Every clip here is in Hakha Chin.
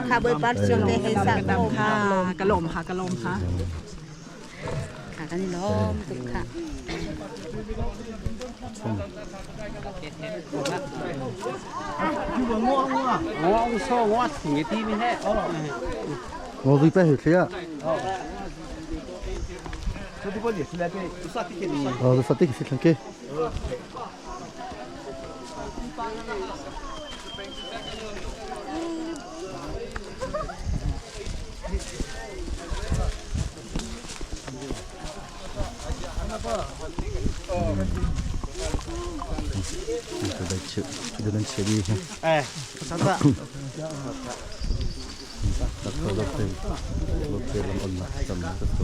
ค่ะเบอร์ปัดจนได้ให้สัก ค่ะกระลมค่ะกระลมค่ะ ค่ะกันนี่ล้อมตุกค่ะ 我这边有谁啊？哦，这啥地是听嘅？这在吃，这能吃的。哎，啥子？ Lopte lam on na cham na ta to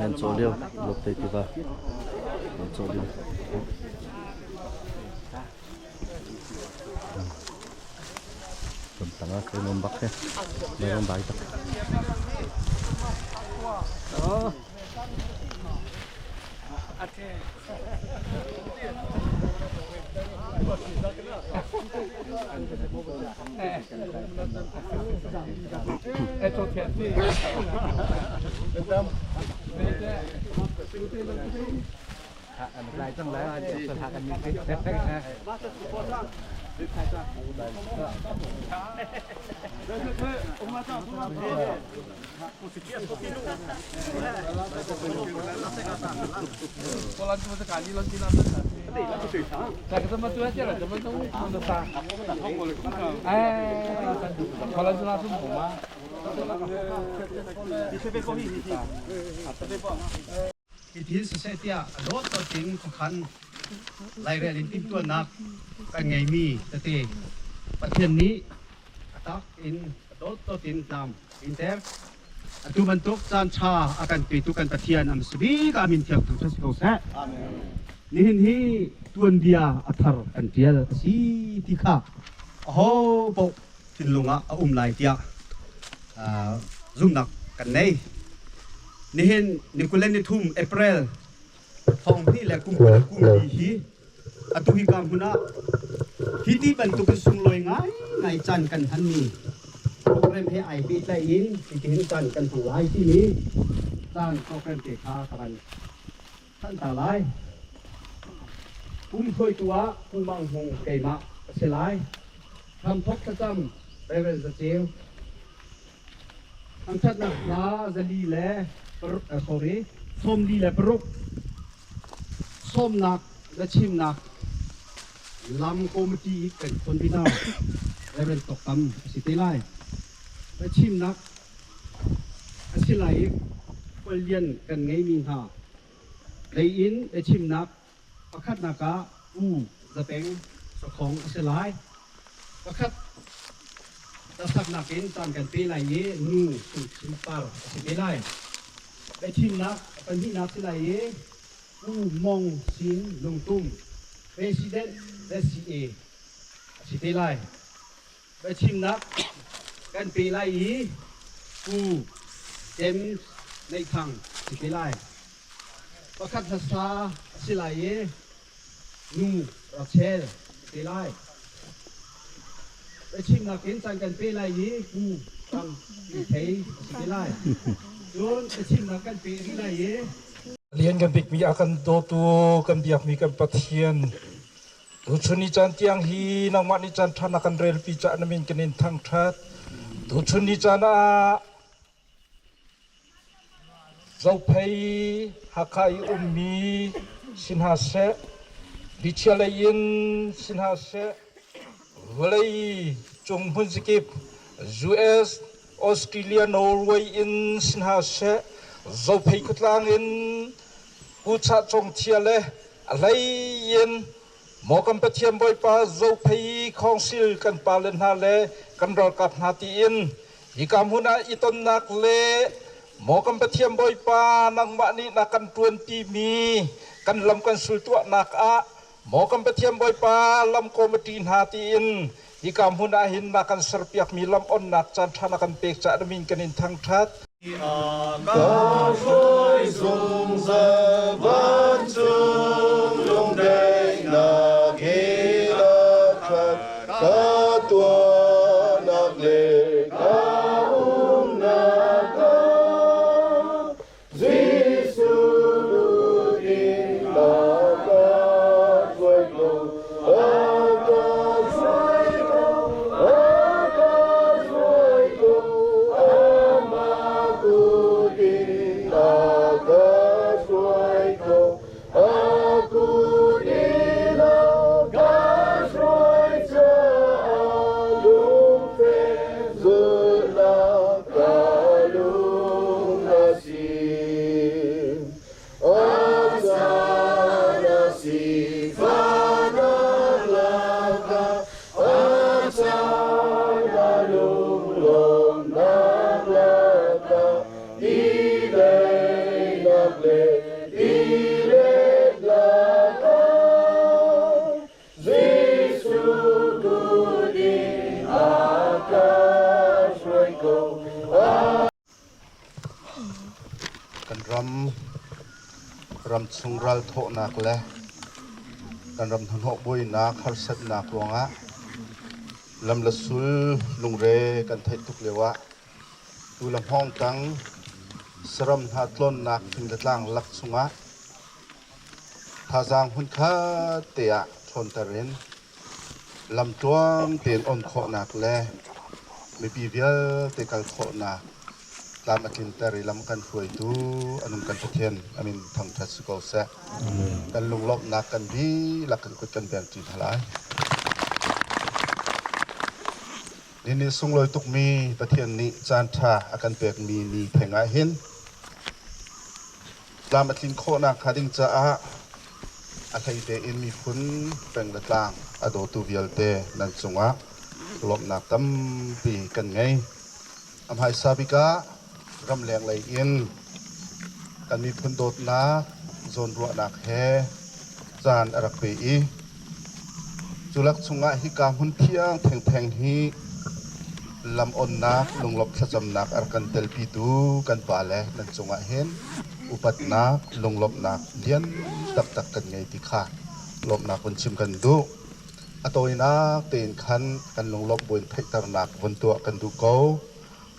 han cho liu lopte ti ba lam cho liu tam tanga ke nom bak he le rom bai tak Hi thil siseh tiah a dawt in khuakhan lairel in timhtuahnak kan ngeimi tete Pathian nih a tak in a dawt in tlam in ter. Atu bantuk caan ṭha a kan petu kan Pathian a hmasa bik ah min thiang thangṭhat si ko seh. Nihin hi tuanbia a thar kan ṭial a si ti kha aho paoh thinlung ah a um lai tiah zumhnak kan nei. Nihin ni 23 April 2023 hi atu hi ka hmun ah hi ti bantuk in sunglawi ngai ngai caan kan hmanmi program he ai pehtlai in hitihin caan kan hmang lai timi caan program te kha ka van thanh ta lai. Pum hruaitu ah Pu Mang Hmung keimah ka si lai. Hramthok thlacam Reverend Zaceu. Thangṭhatnak hla zali le sorry 46 sawmnak le chimnak lam committee kan convener Reverend Tok Tam a si te lai. Le chimnak a si lai i khuallian kan ngeimi hna lei in le chimnak pakhatnak ah Pu Zapeng Sakhong a si lai. Pakhat hlasaknak in caan kan pe lai i nu Sung Chin Par a si te lai. Biachimnak pahnihnak si lai i Pu Mong Sin Lungtum, President ZCA a si te lai. Biachimnak kan pe lai i Pu James Neih Thang a si te lai. Pakhat hlasa a si lai i Nu Rachel a si te lai. Biachimnak in caan kan pe lai i Pu Tang Pi Thei a si te lai. Cun biachimnak kan pe rih lai i Lian kan bikmi a kan dawtu kan biakmi kan Pathian tuchun ni caan tiang hi nangmah nih caan ṭha na kan relpi caah na min kan in thangṭhat. Tuchun ni caan ah Zophei Hakha i ummi si hna seh, lichia lei in si hna seh, vawlei cung hmunzikip US, Australia, Norway in si hna seh, Zophei khuatlang in Puchah Congthia le a hlei in Maw kan Pathian Bawipa Zophei Khawngsil kan pale hna le kan ralkap hna tiin hika hmun ah i tonnak le maw kan Pathian Bawipa nangmah nih na kan ṭuanpimi kan lam kan sul tuahnak ah maw kan Pathian Bawipa lam committee hna tiin hika hmun ah hin na kan serpiakmi lam onnak caan ṭha na kan pek caah na min kan in thangṭhat. Ka hruai zungzal vancung lungdaihnak he a khat ka tuahnak le ka umnak ah Jesuh lut in a ka hruai ko a ka hruai ko a ka hruai ko amah kut in a ka hruai ko a kut in a ka hruai caah lungfek zulhnak ka lung a si a caan a si fahnak lakah a caan a lunglawmhnak lakah ti daihnak le tilet lakah Jesuh kut in a ka hruai ko. Kan ram ramchung ralthawhnak le kan ram hnahnawh buainak harsatnak ruangah lam le sul lungre kan theih tuk lio ah tu le hmawng tang saram hna tlawnnak fing le tlang lak chungah thazaang hmunkhat te ah ṭhawnter in lamtluang tein on khawhnak le mipi vialte kal khawhnak tlam a tlinter i lam kan hruaitu a nung kan Pathian a min thangṭhat si ko seh. Kan lunglawmhnak kan dihlak kan kut kan beng ṭi hna lai. Ni sunglawi tukmi Pathian nih caan ṭha a kan pekmi ni theng ah hin tlam a tlin khawhnak hnga ding caah a hlei tein miphun peng le tlang a dawtu vialte nan cungah lawmhnak tampi kan ngei. A hmaisa bik ah ramleng lei in kan miphun dawtnak zawnruahnak he caan a rak pe i cu lak chungah hika hmun thiang thengtheng hi lam onnak lunglawmh thlacamnak a rak kan telpitu kan pale nan cungah hin upatnak lunglawmhnak lian taktak kan ngei ti kha lawmhnak vun chim kan duh. A tawinak tein khan kan lunglawmh buin theihternak vun tuah kan duh ko.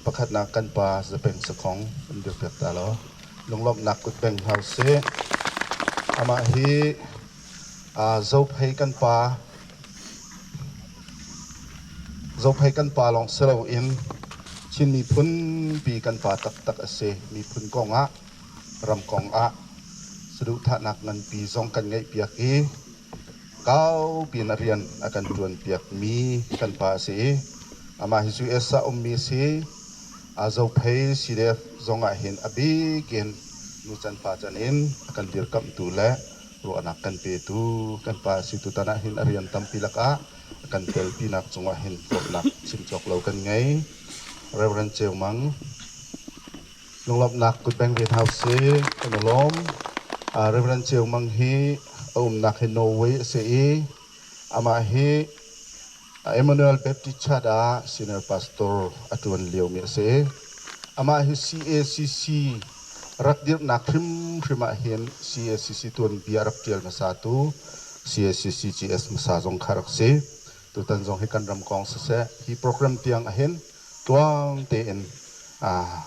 Pakhatnak kan pa Zapeng Sakhong kan dirpiak ta law lunglawmhnak kutbeng hna usih. Amah hi Zophei kan pa Zophei kan pa lawng si loin Chin miphun pi kan pa taktak a si. Miphun kong ah, ram kong ah saduhthahnak nganpi zong kan ngeihpiak i kaupi in a rian a kan ṭuanpiakmi kan pa a si i amah hi US ah ummi a si. Zophei CDF zong ah hin a bik in nucan pa can in a kan dirkamhtu le ruahnak kan petu kan pa a si. Tutan ah hin a rian tampi lakah a kan telpinak cungah hin dawtnak chim cawk lo kan ngei. Reverend Ceu Mang, lunglawmhnak kutbeng ve hna usih. Kan i lawm. Reverend Ceu Mang hi a umnak hi Norway a si i amah hi Emmanuel Baptist Church ah senior pastor a ṭuan liomi a si. Amah hi CACC rak dirhnak hrimhrim ah hin CACC tuanbia rak ṭial hmasatu CACC GS hmasa zong kha rak si. Tutan zong hi kan ram kong siseh, hi program tiang ahhin tluang tein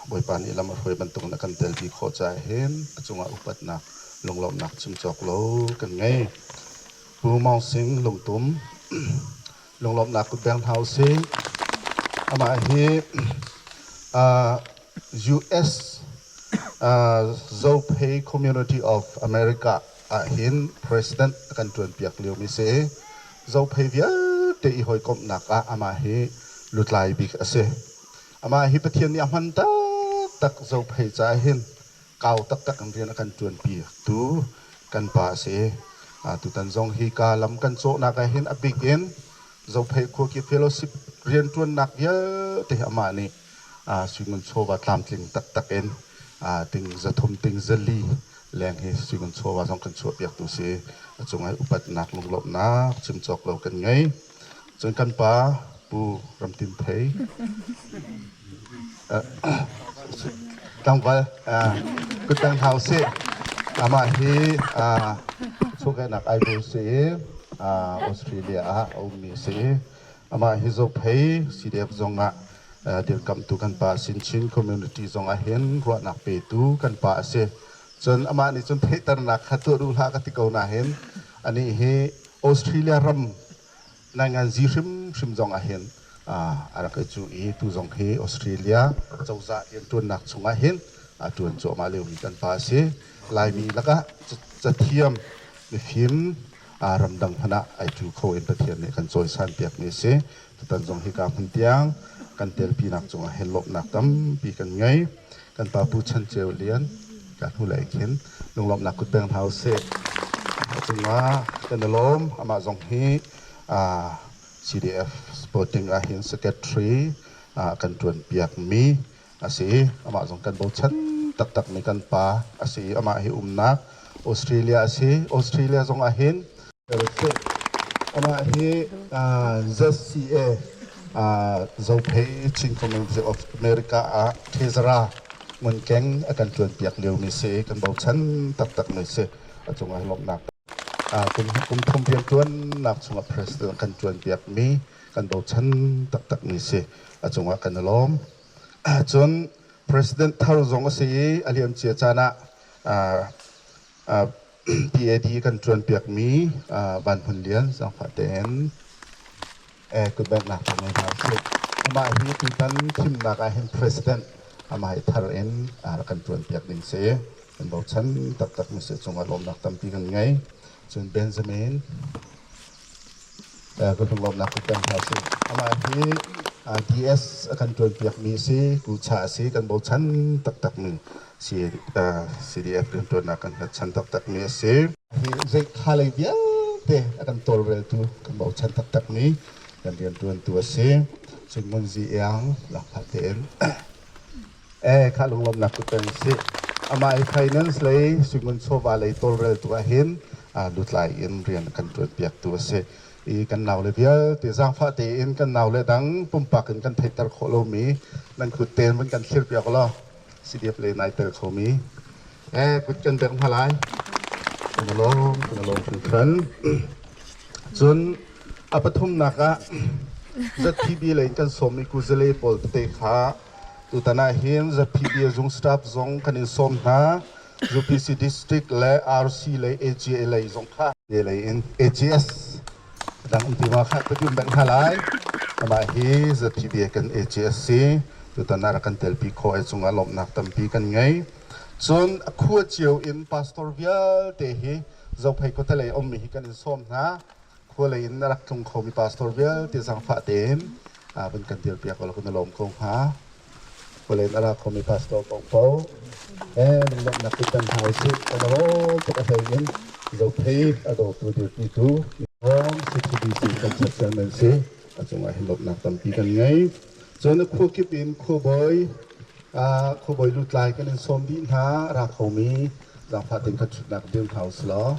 Bawipa nih lam a hruai bantuk in a kan telpi khawh caah hin a cungah upatnak lunglawmhnak chim cawk lo kan ngei. Pu Maung Sing Lungtum lunglawmhnak kut beng hna usih. Amah hi US Zophei Community of America ah hin president a kan ṭuanpiak liomi si. Zophei vialte i hawikomhnak ah amah hi lutlai bik a si. Amah hi Pathian nih a hman taktak. Zophei caah hin kau taktak in rian a kan ṭuanpiaktu kan pa a si. Tutan zong hi ka lam kan cawhnak ah hin a bik in Zophei Khuaki Fellowship rianṭuannak vialte hi amah nih suingun chawva tlamtling taktak in ting 300 ting 400 leng hi suingun chawva zong kan chuahpiaktu si. A cungah upatnak lunglawmhnak chim cawk lo kan ngei. Cun kan pa Pu Ram Tin Thei tlangval kuttang hau si. Amah hi chawkehnak aibu si i Australia ah a ummi si. Amah hi Zophei CDF zong ah dirkamhtu kan pa Sin Chin community zong ah hin ruahnak petu kan pa a si. Cun amah nih cun theihternak kha tuah duh hlah ka ti ko nain anih hi Australia ram nainganzi hrimhrim zong ah hin a rak i cuh i tu zong hi Australia cozah rianṭuannak chungah hin a ṭuan cuahmah liomi kan pa a si. Laimi lakah cathiam mifim ramdang hmanh ah ai cu kho in Pathian nih kan cawisan piakmi a si. Tutan zong hika hmun tiang kan telpinak cungah hin lawmhnak tampi kan ngei. Kan pa Pu Chan Ceu Lian ka hnulei khin lunglawmhnak kut peng hna usih. A cungah kan i lawm. Amah zong hi CDF Sporting ah hin secretary kan ṭuan piakmi a si. Amah zong kan bochan taktakmi kan pa a si. Amah hi umnak Australia a si. Australia zong ah hin amah hi ZCA Zophei Chin Community of America ah Treasurer ngunkeng a kan ṭuanpiak liomi si. Kan bochan taktakmi si. A cungah lawmhnak kum thum rianṭuannak chungah president kan ṭuanpiakmi kan bochan taktakmi si. A cungah kan i lawm. Cun president thar zong a si i a liamcia caan ah PAD kan ṭuanpiakmi Van Hmun Lian zaangfah tein kutbengnak ngei hna usih. Amah hi tutan thimnak ah hin president amah hi thar in rak kan ṭuanpiak ding si. Kan bochan taktak mi si. Cungah lawmnak tampi kan ngei. Cun Benjamin ka lunglawmhnak kut peng hna sih. Amah hi DS a kan ṭuanpiakmi si, kucha a si, kan bochan taktakmi CDF rianṭuannak kan hngatchan taktakmi a si. Hi zei kha lei vialte a kan tawlreltu, kan bochan taktakmi kan rianṭuantu a si. Cun Ngunzi Iang lakphah tein kha lunglawmhnak kut peng si. Amah hi finance lei, suingun chawva lei tawlreltu ah hin lutlai in rian a kan ṭuanpiaktu a si. I kan naule vialte zaangfah tein kan naule dang pumpak in kan theihter khawh lomi nan kut tein vun kan thlirpiak law CDF lei nai tel khomi kut kan bengh hna lai. Kan i lawm, kan i lawm hringhran. Cun a pathumnak ah ZPB lei in kan sawmmi kuzale pawl tete kha tutan ah hin ZPB zung staff zong kan in sawm hna. UPC district le RC lei AGA lei zong kha lei in AGS dang um ti ma kha ka tum beng hna lai. Amah hi ZPB kan AGS si. Tutan ah rak kan telpi khawh i cungah lawmhnak tampi kan ngei. Cun a khua cio in pastor vialte hi Zophei khuate lei ummi hi kan in sawm hna. Khua lei in a rak tlung khomi pastor vialte zaangfah tein vun kan dirpiak law kan i lawm ko hnga. Khua lei in a ra khomi pastor paohpaoh lunglawmhnak kut kan hna usih. Kan i lawm tuk. A hlei in Zophei a dawtu dirpitu CTBC kan church chairman si. A cungah hin lawmhnak tampi kan ngei. Cun a khua kip in khuabawi khuabawi lutlai kan in sawm dih hna. Ra khomi zaangfah tein kan ṭhutnak dir hna usih law.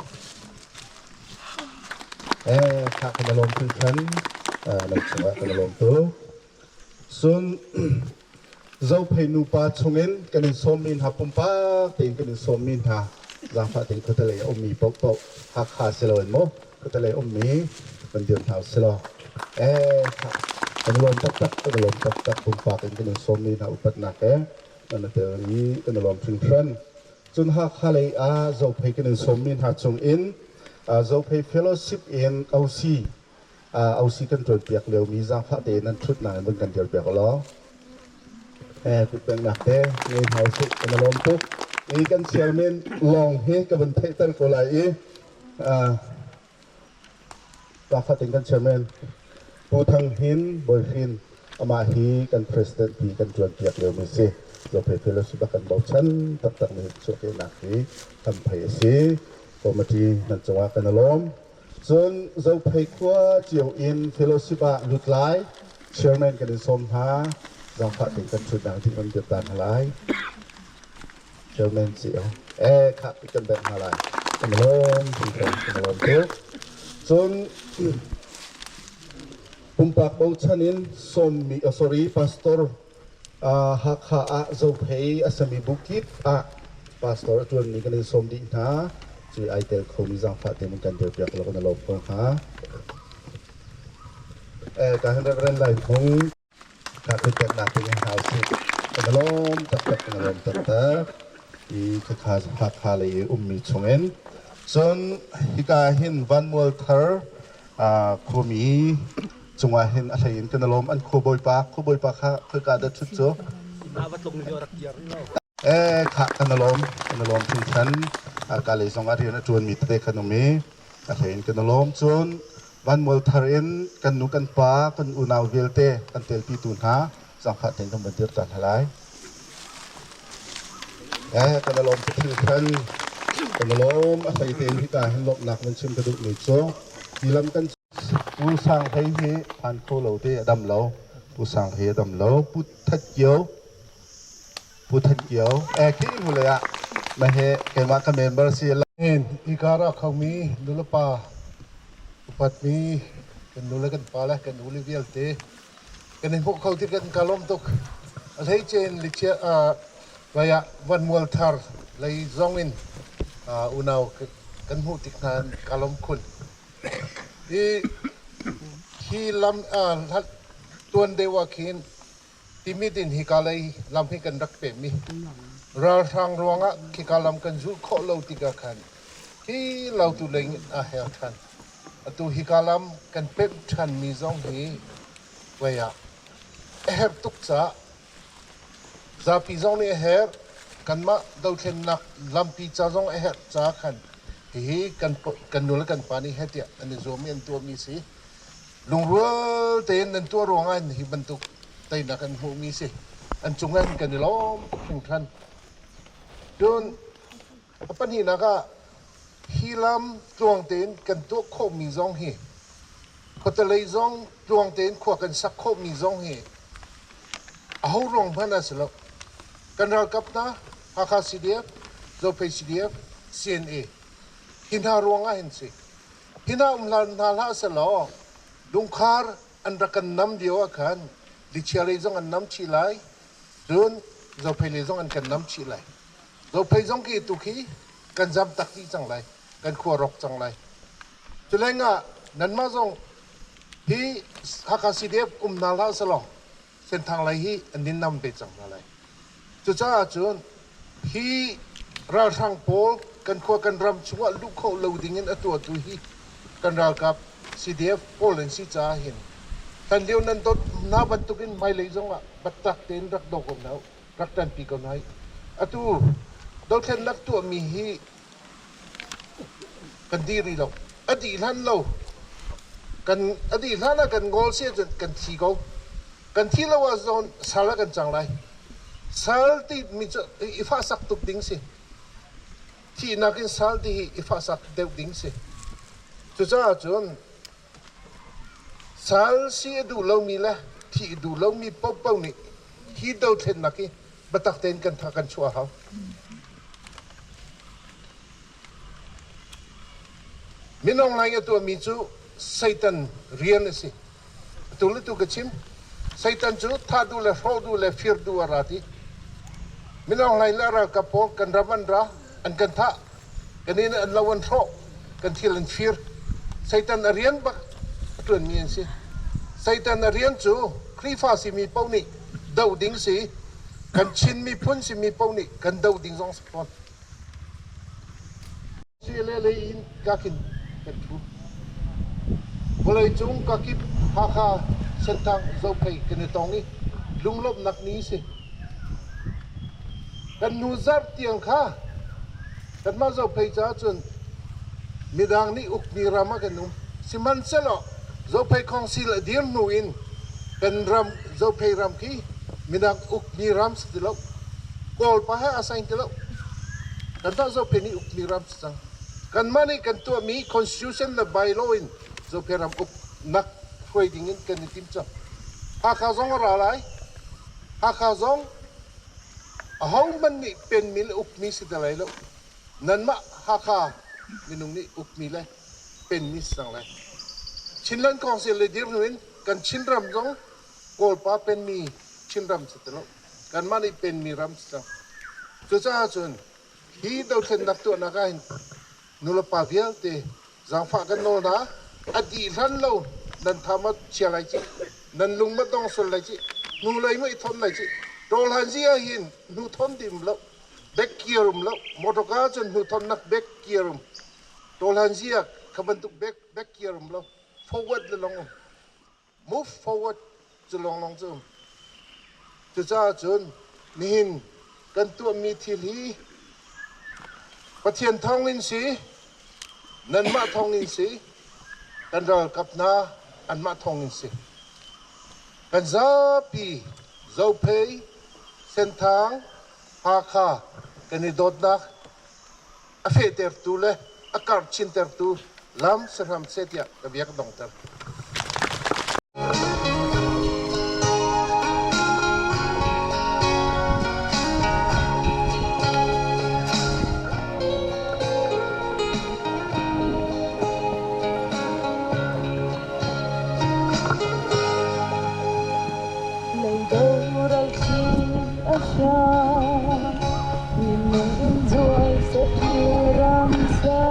Kha kan i lawm hringhran. Nan cungah kan i lawm tuk. Cun Zophei nupa chungin kan in sawmmi hna, pumpak tein kan in sawmmi hna, zaangfah tein khuatelei a ummi paohpaoh, Hakha si loin maw khuatelei ummi kan dir hna usih law. Eh, kan lawm taktak, kan lawm taktak pumpak in kan in sawmmi hna upatnak he nan tel i kan lawm hringhran. Cun Hakha lei ah Zophei kan in sawmmi hna chung in Zophei Fellowship in OC OC kan ṭuanpiak liomi zaangfah tein nan ṭhutnak in vun kan dirpiak ulaw. Eh, kutbengnak te ngei hna usih kan i lawm tuk. I kan chairman lawng hi ka vun theihter ko lai i Zaangfah tein kan chairman Pu Thang Hin Bawi Hrin amah hi kan president pi kan ṭuanpiak liomi si. Zophei Fellowship ah kan bochan taktakmi chuahkehnak hi hramphei a si. Committee nan cungah kan i lawm. Cun Zophei khua cio in fellowship ah lutlai chairman kan in sawm hna. Zaangfah tein kan ṭhutnak ding kan dirta hna lai. Chairman cio. Eh, khah kan bengh hna lai. Kan lawm, kan lawm tuk. Cun pumpak bochan in sawmmi, oh, sorry, pastor Hakha ah Zophei a sami bukip ah pastor a ṭuanmi kan in sawm dih hna. Cu ai tel khomi zaangfah tein kan dirpiak law kan i lawm ko hnga. Eh, ka hin Reverend Lai Hmung ka thutnak ding in hau sih. Kan i lawm taktak, kan i lawm taktak. I khakha Hakha lei i ummi chungin. Cun hika hin Vanmual Thar khuami cungah hin a hlei in kan i lawm. An khuabawipa, khuabawipa kha khoika dah ṭhut cu? Eh, khah kan i lawm, kan i lawm hringhran. Ka lei zong ah rian a ṭuanmi tete kan um i a hlei in kan i lawm. Cun Vanmual Thar in kan nu kan pa, kan unau vialte kan telpitu hna zaangfah tein kan van dir ta hna lai. Eh, kan i lawm tuk hringhran. Kan i lawm. A hlei tein hika hin lawmhnak van chim ka duhmi cu hi lam kan Pu Sang Hlei hi phan kho lo te a dam lo. Pu Sang Hlei a dam lo. Pu That Kio, Pu That Kio, eh khi hnu lei ah ma he keimah ka member si. In ikara khomi nulepa upatmi kan nule kan pa le kan ule vialte kan in hmuh kho ti kan ka lawm tuk. A hleice in lichia vaya van mual thar lei zong in unau kan hmuh tik hna ka lawm khun. Hi hi lam tuan deuh ah khin Timit in hika lei lam hi kan rak pemmi ralhrang ruangah khika lam kan zulh khawh lo tikah khan hi lautu lei in a hel ṭhan. Atu hika lam kan pemh ṭhanmi zong hi voi ah a herh tuk caah Zapi zong nih a herh. Kanmah dothlennak lampi ca zong a herh caah khan hihi kan nu le kan pa nih heh tiah an i zuam i an tuahmi si. Lungrual tein nan tuah ruangah hin hi bantuk teinak an hmuhmi si. An cungah hin kan i lawm tuk hringhran. Cun a pahnihnak ah hi lam tluang tein kan tuah khawhmi zong hi khuatelei zong tluang tein khua kan sak khawhmi zong hi Aho ruang hmanh ah si lo. Kan ralkap hna Hakha CDF, Zophei CDF, CNA hi hna ruang ah hin si. Hi hna um hlan hna hlah sehlaw lungkhar an rak kan nam lio ah khan lichia lei zong an nam chih lai, cun Zophei lei zong an kan nam chih lai. Zophei zong khi tu khi kan zam tak dih cang lai, kan khua rawk cang lai. Culengah nanmah zong Hi Hakha CDF um hna hlah sehlaw Senthang lei hi an in nam ve cang hna lai. Cucaah cun hi ralhrang pawl kan khua kan ram chungah luh khawh lo ding in a tuahtu hi kan ralkap CDF pawl an si caah hin hlan lio nan dawt hna bantukin hmailei zongah biatak tein rak daw ko hna u, rak ṭanpi ko hna hih. Atu dothlennak tuahmi hi Kan dih rih lo. A dih hlan lo. Kan a dih hlan ah kan ngol si ahcun kan thi ko. Kan thi lo ahcun sal ah kan cang lai. Sal ti mi cu i fahsak tuk ding si. Thihnak in sal ti hi i fahsak deuh ding si. Cucaah cun sal si a duh lomi le thih a duh lomi paohpaoh nih hi dothlennak hi biatak tein kan tha kan chuah a hau. Minung lai a tuahmi cu Satan rian a si. Atu le tu ka chim. Satan cu thah duh le hrawh duh le fir duh a ra ti. Minung lai le ralkap pawl kan ram an ra, an kan thah, kan inn an lo an hrawh, kan thil an fir. Satan a rian bak a ṭuanmi an si. Satan a rian cu Khrihfa simi paoh nih doh ding si. Kan Chin miphun simi paoh nih kan doh ding zong si fawn. CLA lei in kakin kan thu. Vawleicung kakip Hakha Senthang Zophei kan i tong i lunglawmhnak ni si. Kan nu zarh tiang kha kanmah Zophei caah cun midang nih ukmi ram ah kan um. Sihmanhsehlaw Zophei Council a dir hnu in kan ram Zophei ram khi midang ukmi ram si ti lo. Kawl pa he aa saing ti lo. Kanmah Zophei nih ukmi ram si cang. Kanmah nih kan tuahmi constitution le bylaw in Zophei ram uknak hruai ding in kan i tim cang. Hakha zong a ra lai. Hakha zong ahohmanh nih penmi le ukmi si ti lai lo. Nanmah Hakha minung nih ukmi le penmi si cang lai. Chinland Council le dir hnu in kan Chinram zong Kawlpa penmi Chinram si ti lo. Kanmah nih penmi ram si cang. Cucaah cun hi dothlennak tuahnak ah hin nulepa vialte zaangfah kan nawl hna. A dih hlan lo nan tha ma chia lai cih, nan lung ma dong sual lai cih, hnulei ma i thon lai cih. Ṭawlhan zi ah hin hnu thon ti um lo, back gear um lo. Motorka cun hnu thonnak back gear um. Ṭawlhan zi ah kha bantuk back back gear um lo. Forward le long um. Move forward cu lawnglawng cu um. Cucaah cun nihin kan tuahmi thil hi Pathian thawngin si, nanmah thawngin si, kan ralkap hna anmah thawngin si. Kan zapi Zophei, Senthang, Hakha kan i dawtnak a fehtertu le a karh chintertu lam si hram seh tiah ka bia ka donghter. Leido ral a hrang minung in zual ram sa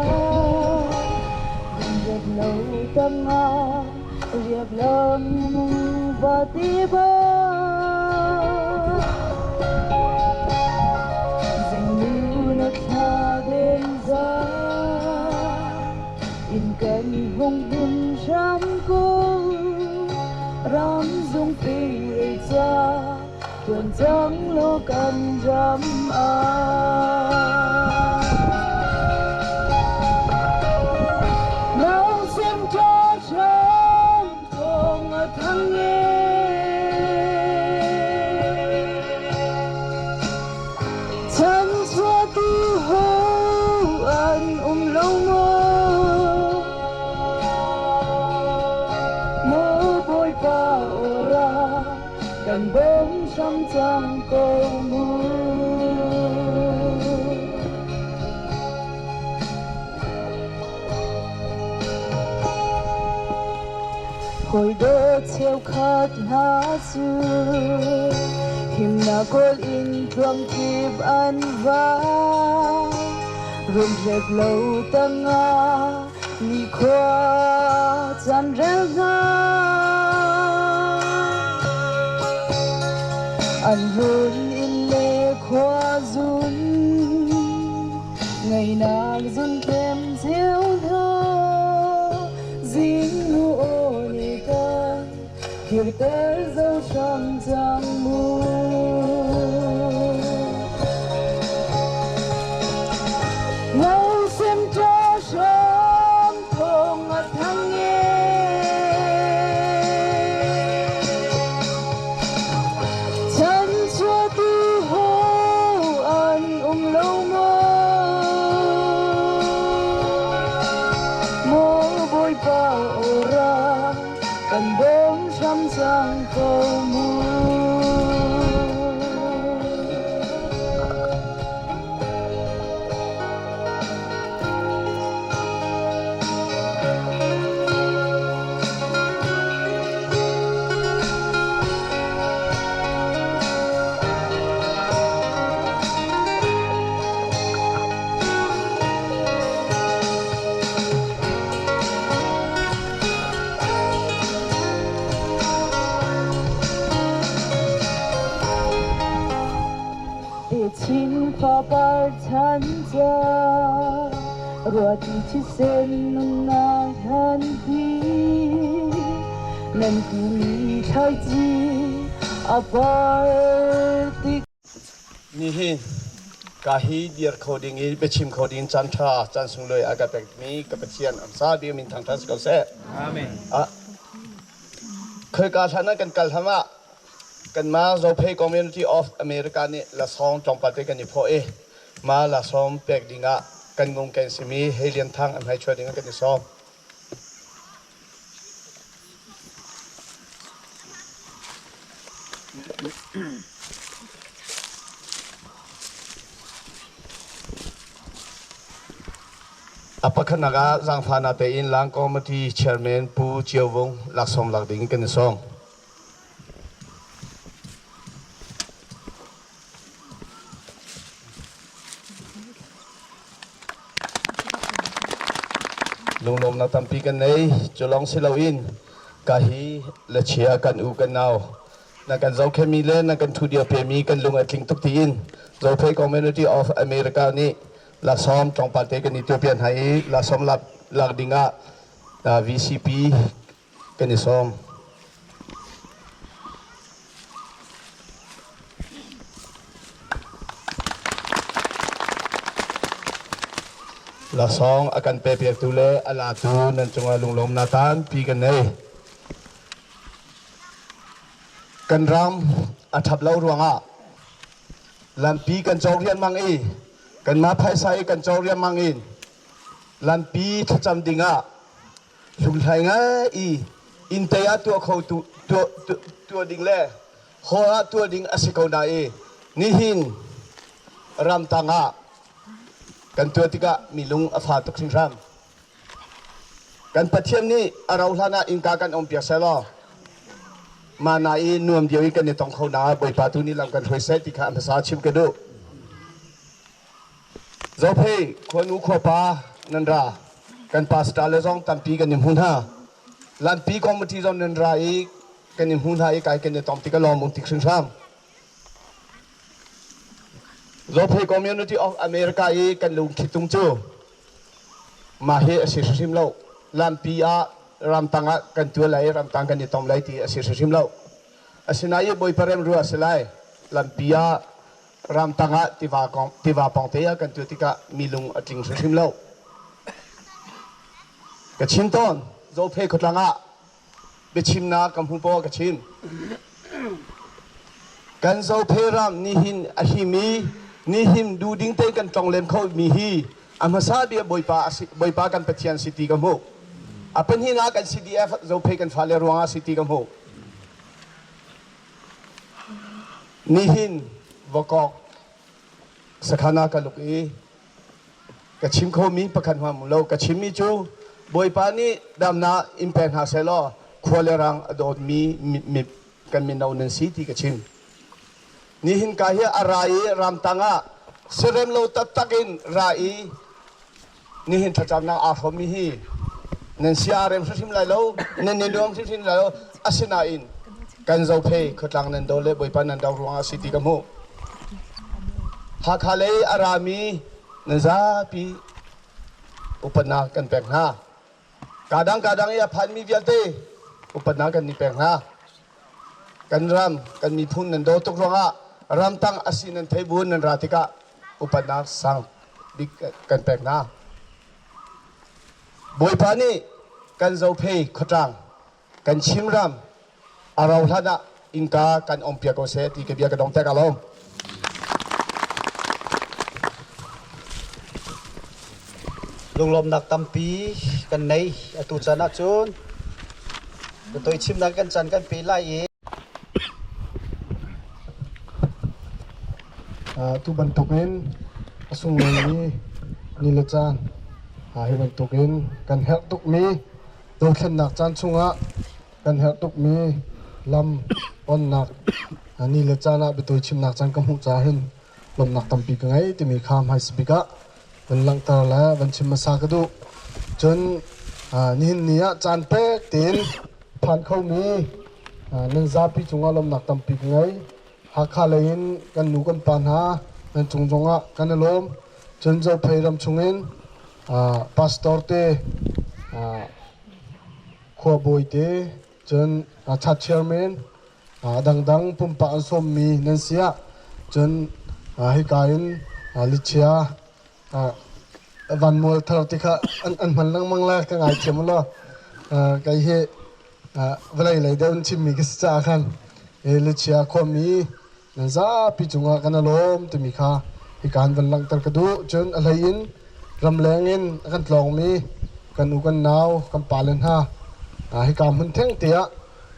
riap lo tangah riap lam va ti ba dành na thla đêm ra in kan hung him ram ko ram dung ping rei cha tuan chang lo kan ram a nang xem cho ram thong a thang nghe chan chua tu ho an lo mo mo boi pa ora kan bom sam chang ko mu Hoi do cheu khat hna cu himnak kawl in tluang kip an va rum hlep lo tangah ni khua caan rel hna an run in le khua zun ngainak zun tlem cio hna zing nu aw ni kan kirter zo hram cang mu Ngau sem cho hram thong a thang nge chan chua tu ho an lo mo mo boi pa ora kan bom hram chang ko mu Ruahti thisen nunnak hlanpi nan timi thlaici a par tik. Nihin ka hi dir kho ding i biachim kho ding caan ṭha caan sunglawi a ka pekmi ka Pathian amsa bik min thangṭhat si ko seh. Amen. Khoika hlan ah kan kal hlam ah kanmah Zophei Community of America nih lasawng tlawmpal te kan i phawh i mah lasawng pek ding ah kan ngungken simi Hei Lian Thang an hmaichuah ding ah kan i sawm. A pakhatnak ah zaangfahnak tein Lang Committee Chairman Pu Cio Vung laksawng lak ding kan i sawm. Lunglawmnak tampi kan nei. Cu lawng si loin ka hi le chia kan u kan nau na kan zohkhenmi le na kan thudio pemi kan lung a tling tuk tiin Zophei Community of America nih lasawm tlawmpal te kan Ethiopian hna i lasawm lak ding ah VCP kan i sawm. Lasawng a kan pepiaktu le a latu nan cungah lunglawmnak tampi kan nei. Kan ram a ṭhap lo ruangah lampi kan cawk rianmang i kanmah phaisa i kan cawk rianmang in lampi thlacam dingah hlunghlai ngai i inn te ah tuah kho tu tuah tuah ding le hall ah tuah ding a si ko na i nihin ramtang ah kan tuah tikah mi lung a fa tuk hringhran. Kan Pathian nih a rau hlan ah innka kan um piak selaw mana i nuam dio i kan i tong kho na Bawipa tu nih lam kan hruai seh ti kha a hmasa chim ka duh. Zophei khuanu khuapa nan ra. Kan pastor le zong tampi kan i hmu hna. Lampi committee zong nan ra i kan i hmu hna i kai kan i tong ti ka lawm um tik hringhram. Zophei Community of America i kan lungthli tung cu mah hi a si hrimhrim lo. Lampi ah ramtang ah kan tual lai ramtang kan i tom lai ti a si hrimhrim lo. Asinain Bawipa rem rua a si lai. Lampi ah ramtang ah tiva kong tiva pawng te ah kan tuah tikah mi lung a tling hrimhrim lo. Ka chim tawn Zophei khuatlang ah biachimnak ka hmu paoh ka chim. Kan Zophei ram nihin a him i nihin duhding tein kan tlonglem kho mi hi a hmasa bia Bawipa Bawipa kan Pathian si ti ka hmuh. A pahnihnak kan CDF Zophei kan fale ruangah si ti ka hmuh. Nihin Vakok sakhan ah ka luk i ka chim khomi pakhat hmang lo ka chimmi cu Bawipa nih damnak in pek hna sehlaw khua le rang a dawtmi kan mino nan si ti ka chim. Nihin ka hi a ra i ramtang ah serem lo taktak in ra i nihin thlacamnak aa hrawmmi hi nan sia aa rem hrimhrim lai lo nan i nuam hrimhrim lai lo asinain kan Zophei khuatlang nan do le Bawipa nan do ruangah si ti ka hmuh. Hakha lei a rami nan zapi upatnak kan pek hna. Kadang kadang i a phanmi vialte upatnak kan ni pek hna. Kan ram, kan miphun nan do tuk ruangah ramtang asi nan thei buin nan ra tikah upatnak sang bik kan pek hna. Bawipa nih kan Zophei khuatlang, kan Chinram a rau hlan ah innka kan om piak ko seh ti ka bia ka dong tek alawm. Lunglawmnak tampi kan nei atu caan ahcun toi chimnak kan caan kan pe lai i Tu bantukin a sunglawimi ni le caan hi bantukin kan herh tukmi dothlennak caan chungah kan herh tukmi lam onnak ni le caan ah biatawi chimnak caan ka hmuh caah hin lawmhnak tampi ka ngei timi kha hmaisa bik ah van langhter le van chim hmasa ka duh. Cun nihin ni ah caan pek tein phan khomi nan zapi cungah lawmhnak tampi ka ngei. Hakha lei in kan nu kan pa hna nan cung zongah kan i lawm. Cun Zophei ram chungin Pastor te, khuabawi te, cun church chairman, dangdang pumpak an sawmmi nan si ah cun hika in lichia vanmual thar ti kha an hman lengmang lai ka ngaithiam u law kei hi vawlei lei deuh in chimmi ka si caah khan lichia khuami nan zapi cungah kan i lawm timi kha hika an van langhter ka duh. Cun a hlei in ramleng in a kan tlawngmi kan u kan nau kan pale hna hika hmun theng te ah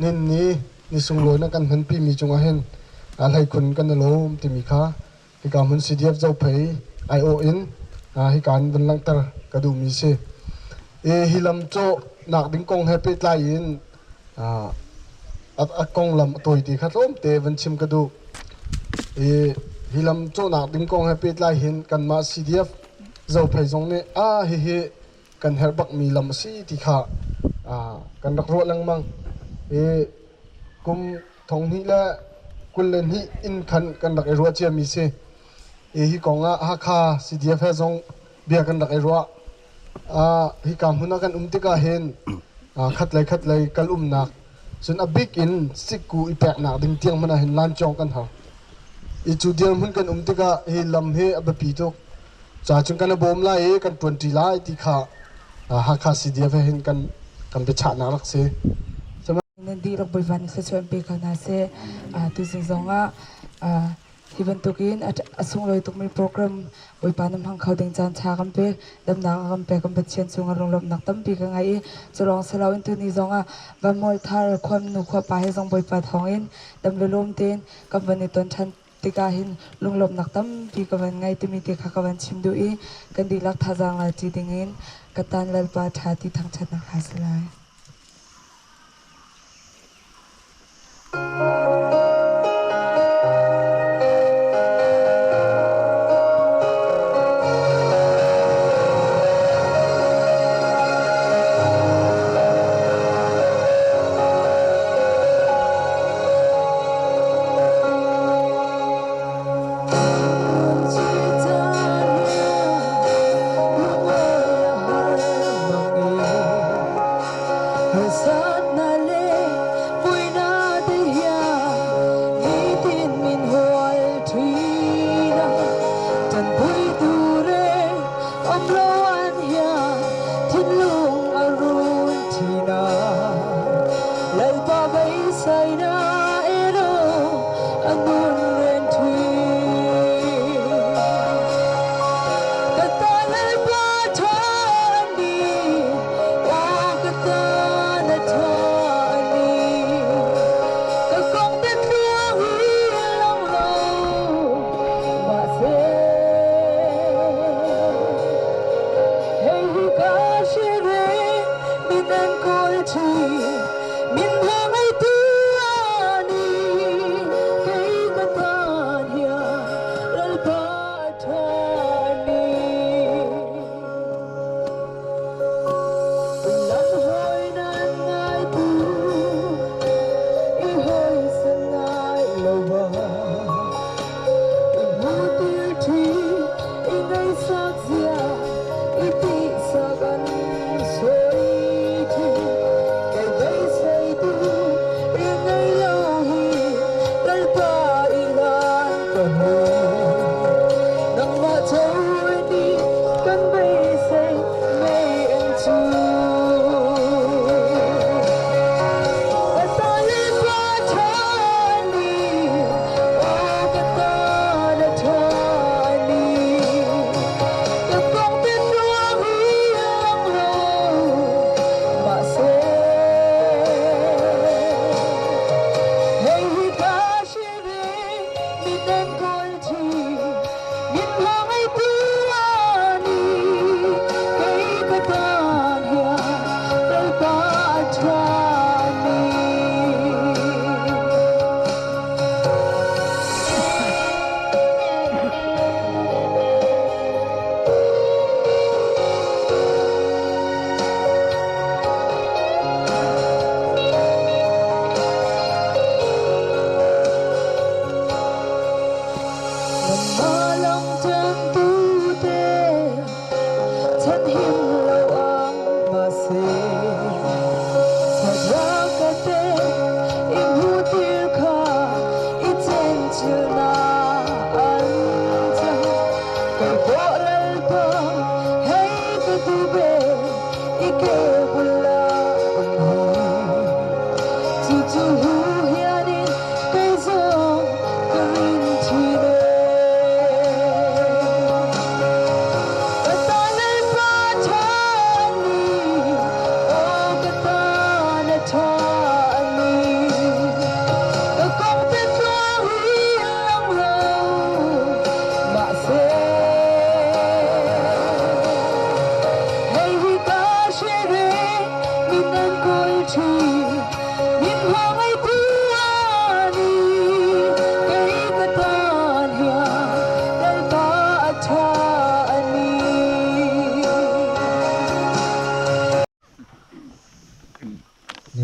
nin ni ni sunglawi na kan hmanpi mi cungah hin a hleikhun kan i lawm timi kha hika hmun CDF Zophei aiawh in hika in van langhter ka duhmi si. Hi lam cawh nak ding kong he pehtlai in a konglam a tawite kha tlawmte van chim ka duh. Hi lam cawhnak ding kong he pehtlai hin kanmah CDF Zophei zong nih a hihi kan herh bakmi lam a si ti kha kan rak ruah lengmang. Kum 2022 in khan kan rak i ruah ciami si. Hi kong ah Hakha CDF he zong bia kan rak i ruah. Hika hmun ah kan um tikah hin khatlei khatlei kal umnak cun a bik in sikku i peknak ding tiang hmanh ah hin lancawng kan har. I cu dirhmun kan um tikah hi lam hi a biapi tuk. Ca cun kan i bawm lai i kan ṭuanṭi lai ti kha Hakha CDF he hin kan kan biachahnak rak si. Nan dihlak Bawipa nih thluachuah in pe ko hna seh. Tuzing zongah hi bantukin a sunglawi tukmi program Bawipa na hmang kho ding caan ṭha kan pek, damnak a kan pek, kan Pathian cungah lunglawmhnak tampi ka ngei i cu lawng si loin tuni zongah Vanmual Thar khuanu khuapa he zong Bawipa thawngin dam le lawm tein kan van i ton ṭhan tikah hin lunglawmhnak tampi ka van ngei timi te kha ka van chim duh i kan dihlak thazaang la ṭi dingin ka tan Lalpa ṭha ti thangṭhatnak hla si lai.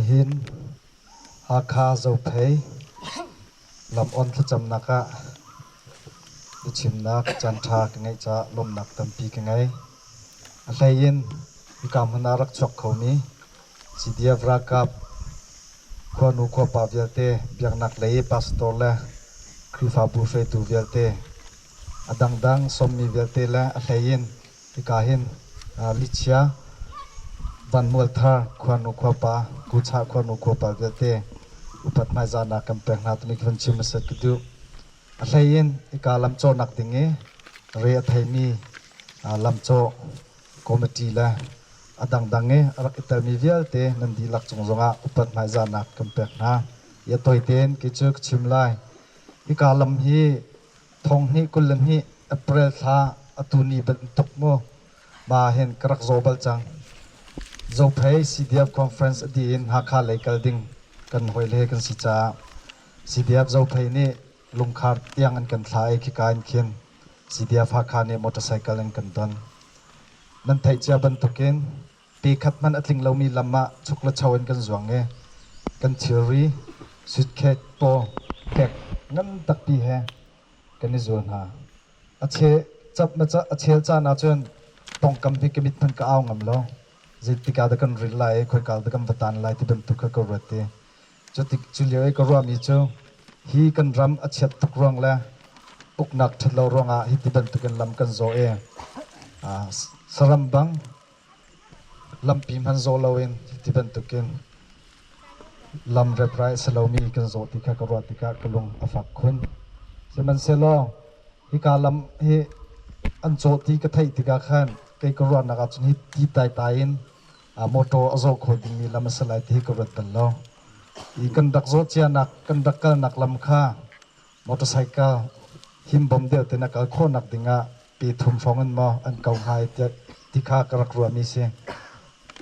Nihin Hakha Zophei lam on thlacamnak ah biachimnak caanṭha ka ngeih caah lawmhnak tampi ka ngei. A hlei in hika hmun ah rak chuak khomi CDF ralkap khuanu khuapa vialte, biaknak lei pastor le Khrihfabu hruaitu vialte, a dangdang sawmmi vialte le a hlei in hika hin lichia Vanmualthar khuanu khuapa, Kuchah khuanu khuapa vialte upat hmaizahnak kan pek hna timi kan chim hmasat ka duh. A hlei in hika lamcawhnak ding i re a theimi lamcawh committee le a dangdang i a rak i telmi vialte nan dihlak cung zongah upat hmaizahnak kan pek hna. I a tawi tein kei cu ka chim lai. Hika lam hi thong hnih 22 April thla atu ni bantuk mu ma hin ka rak zaw bal cang. Zophei CDF conference a dih in Hakha lei kal ding kan hawile kan si caah CDF Zophei nih lungkhar tiang an kan thlah i khika in khin CDF Hakha nih motorcycle an kan don. Nan theih cia bantukin pe khat hmanh a tling lomi lam ah chuk le cho in kan zuang i kan thilri suitcase paw bag ngan takpi he kan i zul hna. A che cap na a chel caan ahcun pawngkam hi ka mit hmanh ka au ngam lo. Zeitik ah dah kan ril lai i khoika dah kan va tan lai ti bantuk kha ka ruat i Cutik cu lio i ka ruahmi cu hi kan ram a chiat tuk ruang le uknak ṭhat lo ruangah hi ti bantukin lam kan zawh i saram bang lampi hman zawh loin hi ti bantukin lam reprai a si lomi kan zawh ti kha ka ruah tikah ka lung a fak khun. Sihmanhsehlaw hika lam hi an cawh ti ka theih tikah khan kei ka ruahnak ahcun hi ti taitai in motor a zawh kho dingmi lam a si lai ti hi ka ruat bal lo. I kan rak zawh cianak, kan rak kalnak lam kha motorcycle himbom deuh tein a kal khawhnak dingah pe thum hrawng in maw an ko hnga i tiah ti kha ka rak ruahmi si.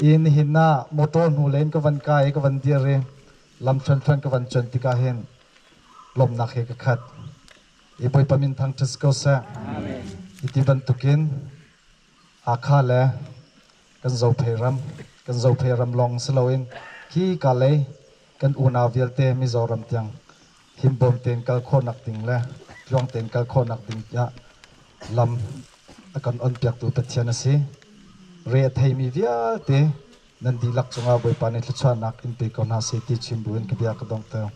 I nihin ah motor hnu lei in ka van kai i ka van dir i lam thluanthluan ka van cuanh tikah hin lawmhnak he ka khat. I Bawipa min thangṭhat si ko seh. Hi ti bantukin Hakha le kan Zophei ram, kan Zophei ram lawng si loin khi ka lei kan unau vialte Mizoram tiang himbawm tein kal khawhnak ding le tluang tein kal khawhnak ding tiah lam a kan onpiaktu Pathian a si. Re a theimi vialte nan dihlak cungah Bawipa nih thluachuahnak in pe ko hna seh ti chim buin ka bia ka donghter.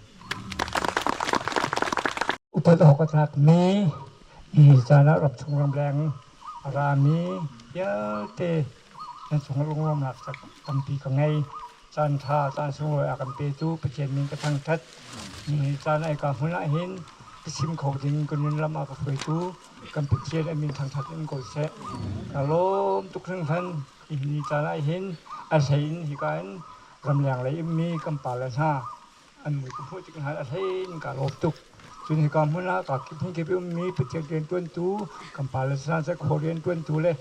Upat awk a tlakmi ni caan ah ramchung ramleng a rami vialte nan cung lunglawmhnak tampi ka ngei. Caan ṭha, caan sunglawi a kan petu Pathian min ka thangṭhat. Ni caan ai ka hmun ah hin ka chim kho ding ka nun lam ah ka hruaitu kan Pathian a min thangṭhat in ko seh. Ka lawm tuk hringhran. Hi caan ah hin a hlei in hika in ramleng lei ummi kan pale hna an mui ka hmuh tik hna a hlei in kaa lawm tuk. Cun hika hmun ah kaa kip hmun kip i ummi Pathian rianṭuantu kan pale hna seh khua rianṭuantu le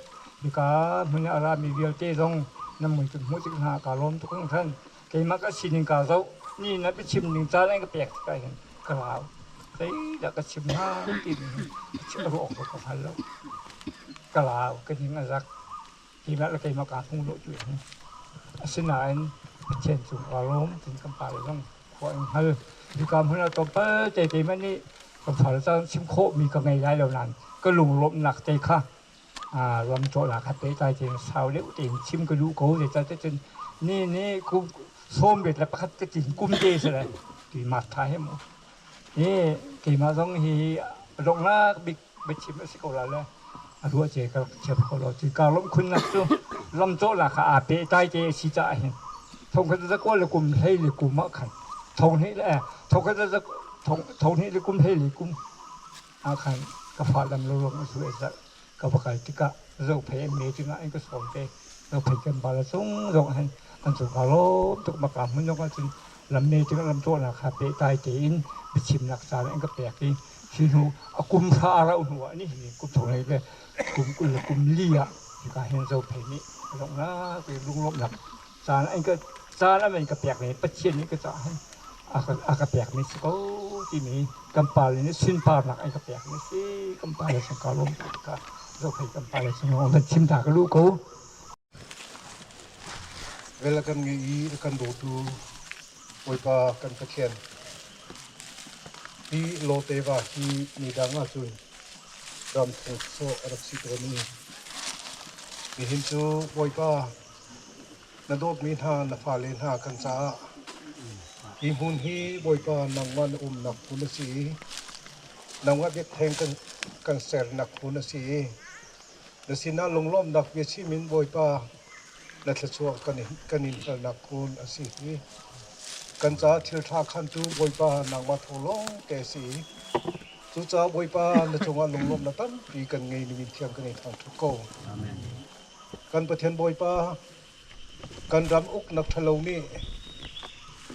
hika hmun ah a rami vialte zong nan mui kan hmuh tik hna kaa lawm tuk hringhran. Keimah ka sining kaa zoh ni na biachim ning caan an ka pek tikah hin ka rau. Zeidah ka chim hnga timi hi a ruah awk ka hngal lo. Ka lau, ka ning a zak. Keimah le keimah kaa hmu lo tu hi. Asinain Pathian cung kaa lawm tin kan pale zong khua in hngal. Hika hmun ah tlawmpal te keimah nih kan fale caan chim khawhmi ka ngei lai lo nain ka lunglawmhnak te kha ram cawhnak kha pehtlai tein sau deuh tein chim ka duh ko. Zeicahtiah cun ni nih kum 81 ka tlin kum te si lai ti mak tha he mu. Hi keimah zong hi donghnak bik biachim a si ko la le a ruah ce ka rak thiam ko lo. Cu kaa lawmh khunnak cu lam cawhnak kha aa pehtlai te a si caah hin thong khat za kawl le kum hlei le kum ah khan thong hnih le thong khat za thong hnih le kum hlei le kum ah khan ka fa lam lo ruang a su e zarh ka va kal tikah Zophei an me cungah an ka sawm te. Zophei kan bal chung zong hin an cung kaa lawm tuk maka hmun zong ah cun lam me cungah lam cawhnak kha pehtlai tein biachimnak caan an ka pek i hi hnu a kum hra a rauh hnu ah ni hi kum thong le kum 20 le kum li ah hika hin Zophei nih lawmhnak lunglawmhnak caan an ka caan an ka pek mi Pathian nih ka caah hin a ka pek mi si ko timi kan pale nih sunparnak an ka pek mi si kan pale chung ka lawm tuk ka Zophei kan pale chung van chim ta ka lu ko. Vel a kan ngei i a kan dawtu. Bawipa kan Pathian, hi lawte va hi midang ahcun ram thung sawh a rak si tawn i nihin cu Bawipa na dawtmi hna na fale hna kan caah hi hmun hi Bawipa nangmah na umnak hmun a si i nangmah biakṭheng kan sernak hmun a si i na sinah lunglawmhnak biachim in Bawipa na thluachuah kan in halnak hmun a si hi. Kan caah thil ṭha khantu Bawipa nangmah thawng lawng te a si i cucaah Bawipa na cungah lunglawmhnak tampi kan ngei ni min thiang kan in thangṭhat ko. Kan Pathian Bawipa, kan ram uknak ṭhalo nih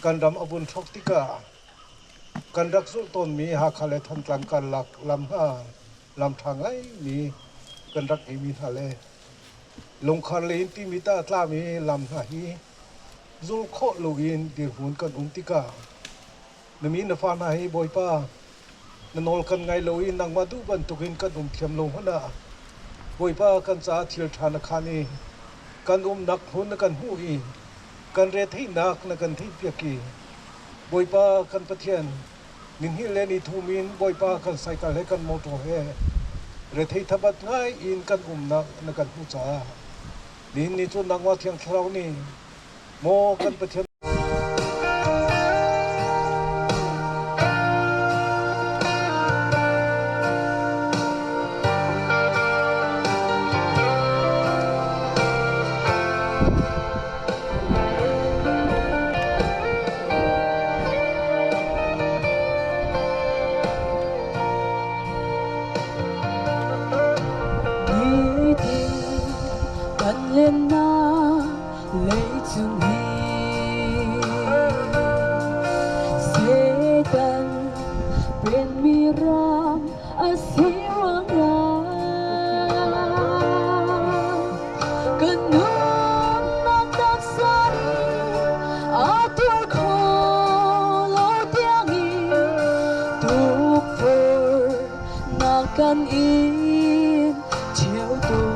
kan ram a vun hrawk tikah kan rak zulh tawnmi Hakha le Thantlang karlak lam hna lam ṭha ngaimi kan rak ngeimi hna le lungkhar lei in Timit ah a tlami lam hna hi zul khawh loin dirhmun kan um tikah na mi na fa hna hi Bawipa na nawl kan ngai lo i nangmah duh bantukin kan um thiam lo hmanh ah Bawipa kan caah thil ṭha na khan i kan umnak hmun na kan hmuh i kan retheihnak na kan theihpiak i Bawipa kan Pathian nihnih le ni thum in Bawipa kan saikal he kan motor he rethei thabat ngai in kan umnak na kan hmuh caah nihin ni cu nangmah Thiang Thlarau nih maw kan Pathian Kan lennak leicung hi Satan penmi ram a si ruangah kan nunnak taksa nih a tuar kho lo tiangin tukforhnak kan in ṭheo tawn.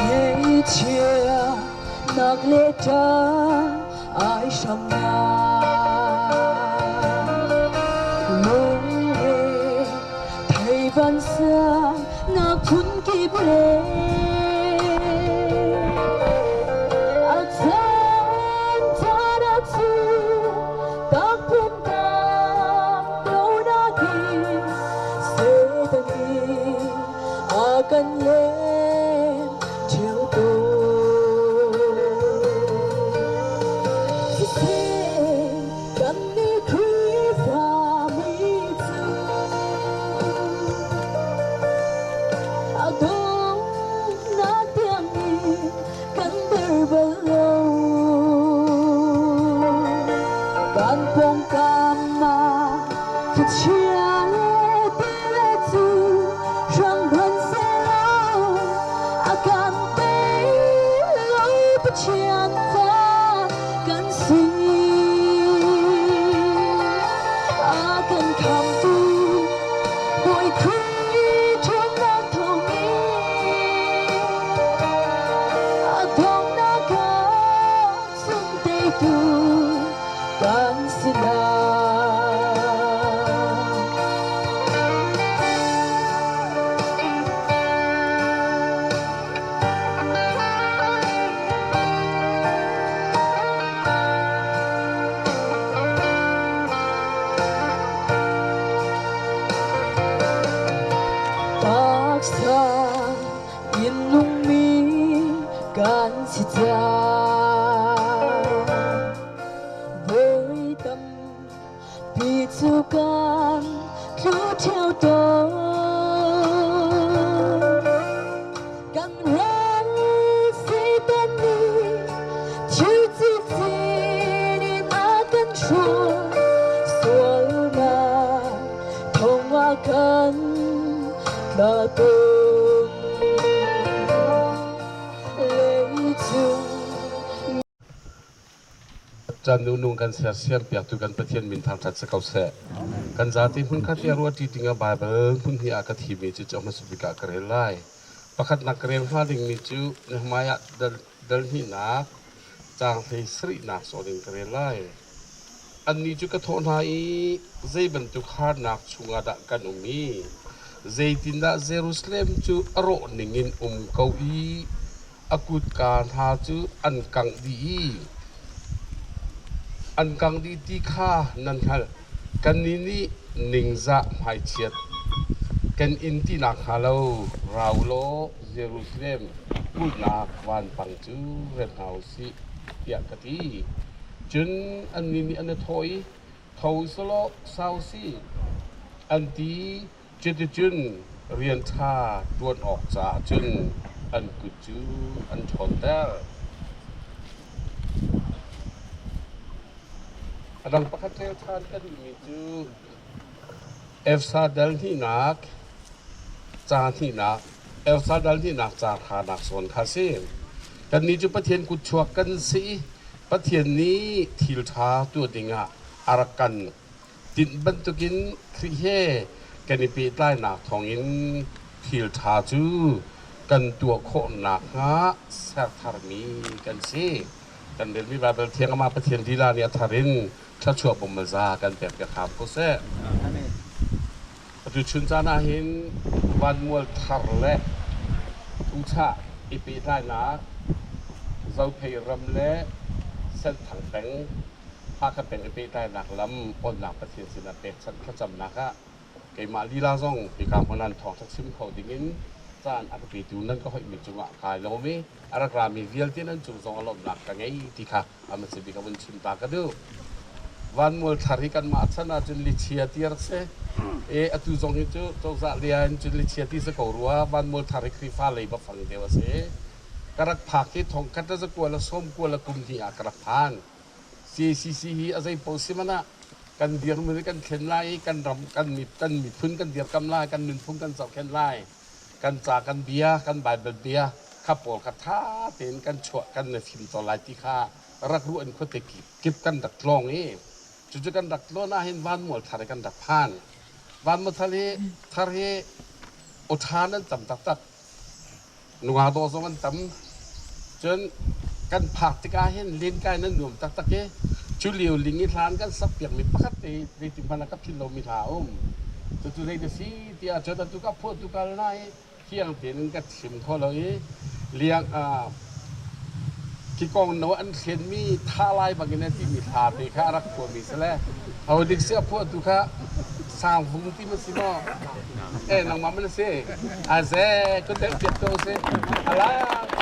Ngaihchiatnak le ṭah ai hramnak lungre thei vansang nak phun kip le a caan caan ah cu takpum tak lo nakin Satan nih a kan lem ṭheo tawn. Siseh kannih Khrihfami cu a donghnak tiangin kan der bal lo. Kan pawngkam ah thlichia le tile cu hrang hmanhsehlaw a kan tei lo Pathian fa kan si. A kan khamtu Bawi Khrih ṭhawnnak thawngin a donghnak ah cun teitu kan si lai. Taksa in nungmi kan si cang. Voi tampi cu kan tlu ṭheo tawn. Kan ral Satan nih thil cikcin in a kan hruai. Sualnak thong ah kan tla tawn. Leicung Caan nunung kan sersiam piaktu kan Pathian min thangṭhat si ko seh. Kan zate hmunkhat i a ruahṭi dingah Baibal hmun hnih ah ka thimi cu cu hmasa bik ah ka rel lai. Pakhatnak ka rel hnga dingmi cu Nehemiah dal hnihnak Caang hlei sarihnak zawn in ka rel lai. Annih cu ka thawh hna i zei bantuk harnak chungah dah kan um i zeitindah Jerusalem cu a rawh ningin um ko i a kutka hna cu an kangh dih i an kangh dih ti kha nan hngalh. Kannih nih ningzah hmaichiat kan in ti nakhnga lo ra u law Jerusalem kulhnak vanpang cu rem hna u sih, tiah ka ti. Cun annih nih an i thawh i, Tho selaw sau si, an ti. Cuticun rian ṭha ṭuan awk caah cun an kut cu an ṭhawnter. A dang pakhat rel ṭhan ka duhmi cu Efsa dal hnihnak ca hnihnak Efsa dal hnihnak ca hranak zawn kha a si. Kannih cu Pathian kutchuak kan si i Pathian nih thil ṭha tuah dingah a rak kan tinh bantukin Khrih he kan i pehtlainak thawngin thil ṭha cu kan tuah khawh nakhnga ser tharmi kan si. Kan relmi Baibal Thiang amah Pathian lila nih a thar in thluachuah bawmmalza kan pek piak hram ko seh. Amen. Atu chun caan ah hin vanmual thar le tuchah i pehtlainak Zophei ram le Senthang peng Hakha peng i pehtlainak lam onnak Pathian sinah pekchanh thlacamnak ah keimah lila zong hika hmun an thawngṭha chim kho dingin caan a ka petu nan ka hoihmi cungah kai lawm i a rak rami vialte nan cung zong a lawmhnak ka ngei ti kha a hmasa bik a vun chim ta ka duh. Vanmual thar hi kanmah chan ahcun lichia ti a rak si. E atu zong hi cu cozah lia in cun lichia ti si ko rua. Vanmual thar hi Khrihfa lei va fang deuh a si. Ka rak phak hi thong khat le zakua le sawm kua le kum hnih ah ka rak phan. CACC hi a zei paoh si hmanh ah kan dirhmun hi kan thlen lai i kan ram kan kan miphun kan dirkamh lai, kan nunphung kan zohkhenh lai. Kan ca kan bia, kan Baibal bia kha pawl kha ṭha tein kan chuah kan na fim tawn lai ti kha rak ruah in khuate kip kan rak tlawng i cucu kan rak tlawn ahhin vanmual thar hi kan rak phan. Vanmual thar hi thar hi aw ṭha nan tam taktak. Nungak dawh zong an tam. Cun kan phak tikah hin lenkai nan nuam taktak i cu lio ling i hlan kan sak piakmi pakhat te zeitik hmanh ah ka philh lomi hla a um. Cucu zei na si tiah cun atu ka phuah tu kal na i fiang tein ka chim kho lo i liang kikong no an thlenmi tha lai bangin a timi hla te kha a rak phuahmi si le ho dik si a phuahtu kha Sangvung ti ma si maw? Eh nangmah man si. Aze kun deuh piak ko si. Ala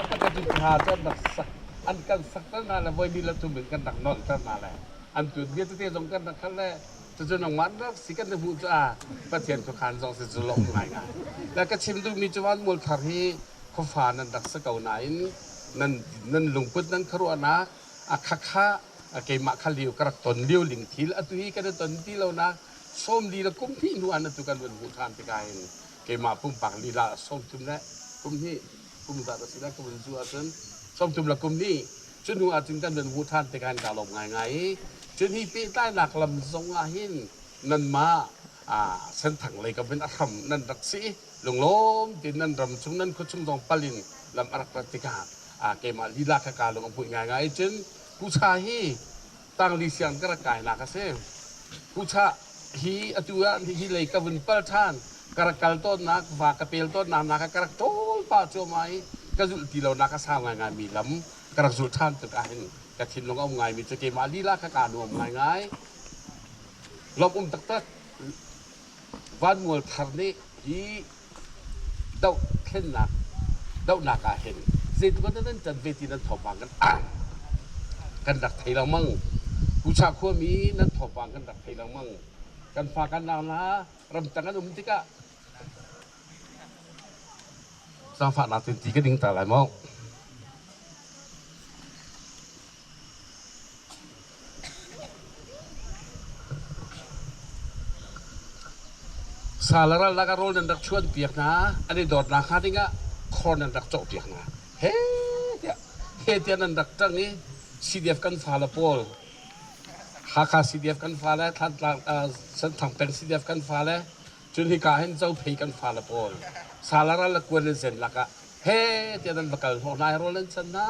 ka tu tha cu an rak sak an kan sak ter na le voi ni le thum in kan rak nolh ter na le an tu bia tete zong kan rak khal le cucu nangmah rak si kan hmuh cu a Pathian khuakhan zong si cu lawm ngai ngai. Le ka chim duhmi cu van mual thar hi khuafa nan rak si ko nain nan nan lungput nan khuaruahnak a khakha keimah kha lio ka rak ton lio ling thil atu hi kan i ton ti lo nak sawm li le kum hnih hnu an atu kan vun hmuh ṭhan tikah hin keimah pumpak lila sawm thum le kum hnih kum zat a si le ka vun zu ahcun sawm thum le kum hnih cu hnu ahcun kan vun hmuh ṭhan tikah hin kaa lawm ngaingai i cun hi pehtlainak lam zong ah hin nanmah Senthang lei kam in a hram nan rak si lunglawm tein nan ram chung nan khua chung zong pal in lam a rak rat tikah keimah lila kha kaa lung a hmuih ngaingai cun Pucha hi tangli siang ka rak kainak a si. Pucha hi atu ah hi lei ka vun pal ṭhan ka rak kal tawnnak va ka pel tawnnak nak ka rak ṭawl pah cuahmah i ka zulh ti lonak a sau ngaingai mi lam ka rak zulh ṭhan tik ahhin ka thinlung a um ngaimi cu keimah lila kha kaa nuam ngaingai. Lawmh um taktak. Vanmual thar nih hi dohthlennak dohnak ah hin zeitluk in nan ṭan ve ti nan thawngpang kan kan rak thei lengmang. Pucha khuami nan thawngpang kan rak thei lengmang. Kan fa kan nau hna ramtang an um tikah zaangfahnak tein ti ka ding ta lai maw? Sa le ral lakah rawl nan rak chuanpiak hna, an i dawtnak hnga dingah khor nan rak cawhpiak hna. He tiah he tiah nan rak ṭang i CDF kan fale pawl Hakha CDF kan fale, Thantlang Senthang peng CDF kan fale, cun hika hin Zophei kan fale pawl sa le ral le kuan le zen lakah he tiah nan va kal hnawh hna i rawl nan chan hna.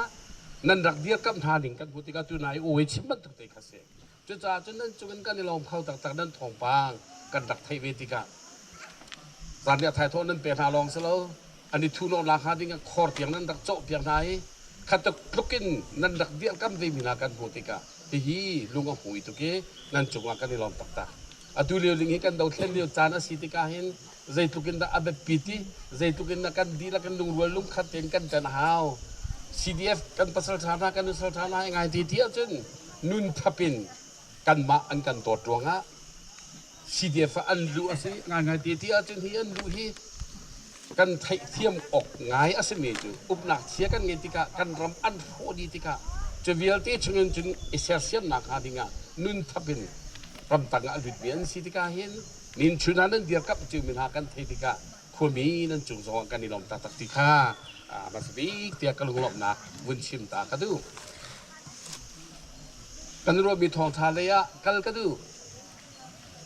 Nan rak dirkamh hna ning kan hmuh tikah tunai awi chim bantuk te kha si. Cucaah cun nan cung in kan i lawm kho taktak nan thawngpang kan rak theih ve tikah zanriah thaithawh nan pek hna lawng si lo an i thuhnawhnak hnga ding ah khor tiang nan rak cawh piak hna i khatuk tluk in nan rak dirkamh vemi hna kan hmuh tikah hihi lung a hmui tuk i nan cungah kan i lawm taktak. Atu lio ling hi kan dothlen lio caan a si tikah hin zeitluk in dah a biapit i zeitluk in dah kan dihlak in lungrual lungkhat tein kan ṭan a hau. CDF kan pasal ṭha hna kan nusal ṭha hna hi ngai ti ti ahcun nun thap in kanmah an kan dawt ruangah CDF ah an luh a si ngaingai ti ti ahcun hi an luh hi kan theihthiam awk ngai a simi cu uknak chia kan ngeih tikah kan ram an hrawh dih tikah cu vialte chungin cun i sersiamnak hnga dingah nun thap in ramtang ah a lutmi an si tikah hin ninchun ah nan dirkamh ciomi hna kan theih tikah khuami nan cung zongah kan i lawm taktak ti kha hmasa bik tiah ka lunglawmhnak vun chim ta ka duh. Kan ruahmi thawngṭha lei ah kal ka duh.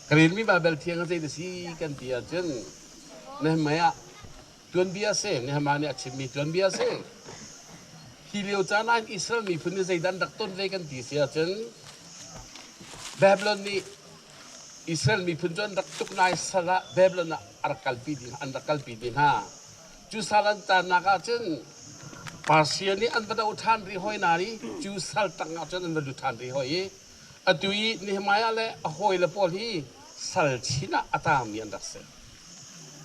Ka relmi Baibal thiang a zei na si kan ti ahcun Nehemiah tuanbia a si. Nehemiah nih a chimmi tuanbia a si. Hi lio caan ah Israel miphun nih zeidah an rak ton ve kan ti si ahcun Babylon nih Israel miphun cu an rak tuk nai sal ah Babylon ah a rak kalpi dih an rak kalpi dih hna. Cu sal an taannak ahcun Persia nih an va doh ṭhan rih hoi na i cu sal tang ah cun an va lut ṭhan rih hoi i atu i Nehemiah le a hawile pawl hi sal chin ah a taangmi an rak si.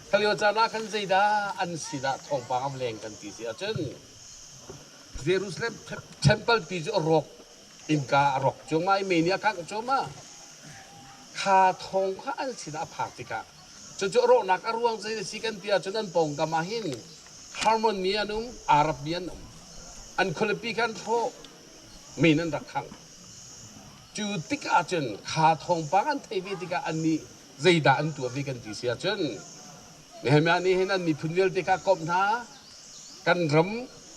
Khalio caan ah khan zeidah an si dah thawngpang a leng kan ti si ahcun Jerusalem temple pi cu a rawk innka a rawk cuahmah i mei nih a kangh cuahmah. Kha thawng kha an sinah a phak tikah cucu a rawhnak a ruang zei a si kan ti ahcun an pawngkam ah hin Harmon mi an um, Arab mi an um. An khualipi kha an hrawh, min an rak khangh. Cu tikah cun kha thawngpang an theih ve tikah annih zeidah an tuah ve kan ti si ahcun Nehemiah nih hin an miphun vialte kha a komh hna, kan ram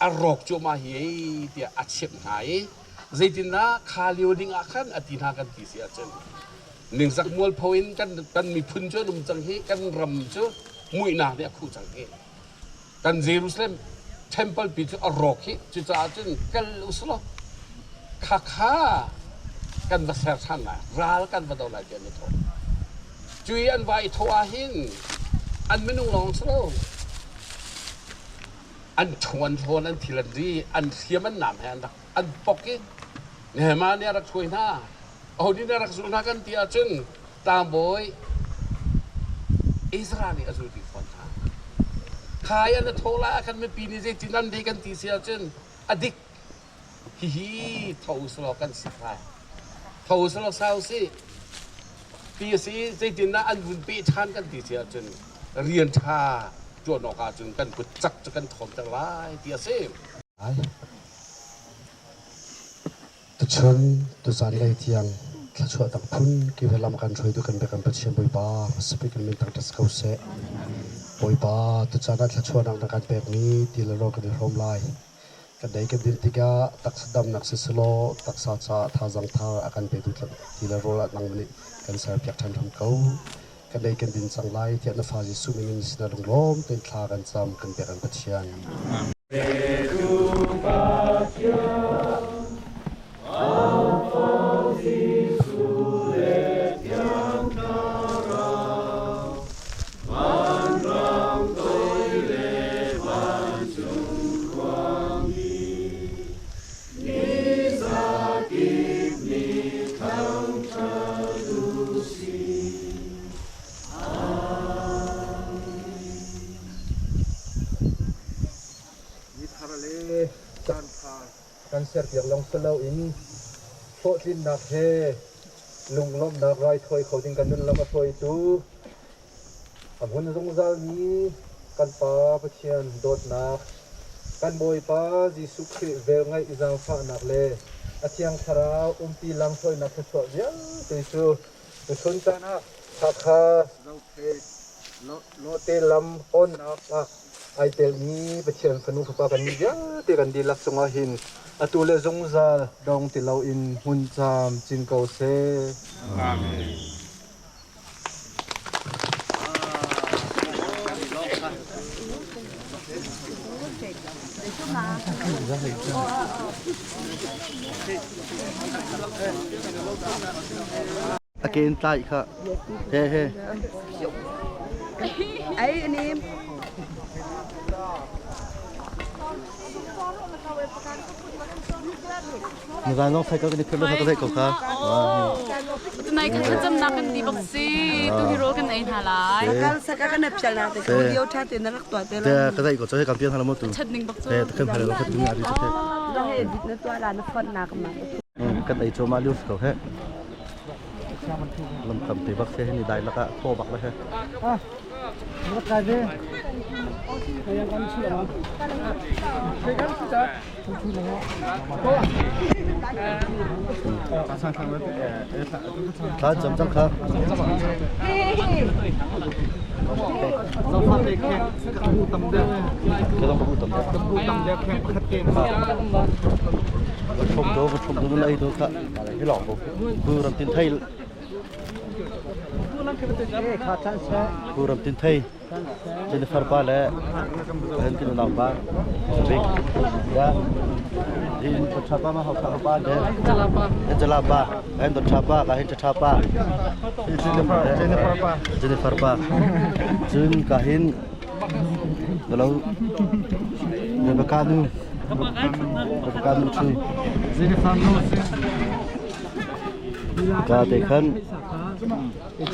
a rawk cuahmah hi ei tiah a chimh hna i zeitindah kha lio ding ah khan a ti hna kan ti si ahcun ningzak mualpho in kan miphun cu an um cang hi, kan ram cu muihnak nih a khuh cang hi. Kan Jerusalem temple pi cu a rawk hi, cucaah cun kal usulaw khakha kan va ser ṭhan lai, ral kan va do lai ti an i thawh. Cu i an va i thawh ah hin an minung lawng si lo, an ṭhuan hlawn, an thil an ri, an hriam an nam he an rak an pok i Nehemiah nih a rak hruai hna. Aho nih a rak zulh hna kan ti ahcun tlangbawi Ezra nih a zul dih fawn hna. Kha i an i thawh lai ah khan mipi nih zeitin an leh kan ti si ahcun a dik. Hihi tho usulaw kan si lai. Tho usulaw sau si. Ti a si zeitindah an vun peh ṭhan kan ti si ahcun rian ṭha ṭuan awk ahcun kan kut cak cu kan ṭhawnter lai ti a si. Tuchun tuzanlei tiang thluachuah dang phun kip he lam kan hruaitu kan biakam Pathian Bawipa hmasabik in min thangṭhat si ko seh. Bawipa tucaan ah thluachuahnak na kan pekmi ti le rawl kan i hrawm lai. Kan ei kan din tikah taksa damnak siselaw taksa caah thazaang thar a kan petu ti le rawl ah nangmah nih kan serpiak ṭhan hram ko. Kan ei kan din cang lai tiah na fa Jesuh min in sinah lunglawm tein thla kan cam kan biakam Pathian. Nithar le caanṭha kan serpiak lawng si loin hlawhtlinnak he lunglawmhnak raithawi kho ding kan nun lam a hruaitu a hmun zungzalmi kan Pa Pathian dawtnak, kan Bawipa Jesuh Khrih velngeih zaangfahnak le a Thiang Thlarau umpi lamhruainak thluachuah vialte cu tuchun caan ah Hakha Zophei Lawte lam awnnak ah ai telmi Pathian fanu fapa kan nih vialte kan dihlak cungah hin atu le zungzal dong ti loin hmun caam cin ko seh. Amen. A ke in tlai kha. He he. Ai anim. Nizan zong cycle kan i phirh lo kha ka zeih ko kha. Tunai kha thlacamnak kan ti bak si. Tu hi rawl kan ei hna lai. Kal saka kan pial na te ko dio tha te na rak tua te lo. Te ka zeih ko cho he kan pian hala mo tu. Chat ning bak chu. Te kan hala lo kha tu ari te. Na he dit na tua la na font na ka ma. Kan ei cho ma liu ko he. Lam tam te bak se he ni dai laka tho bak la he. Thla cam cang kha. Pu Ram Tin Thei, Jennifer pa le Hen Tin Nau pa, Big ya Hin Tha pa ma hau tha pa le Angela pa, Hen Don Tha pa, ka Hen Tha pa, Jennifer Jennifer pa, Jennifer pa, cun ka hin lo Rebecca nu, Rebecca nu chu, Jennifer nu Ka te khan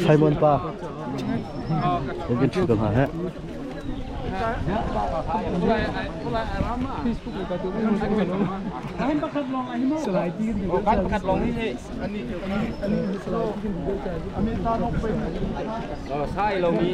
Simon pa nan kan ṭhu ko hnga heh. Sai lo mi.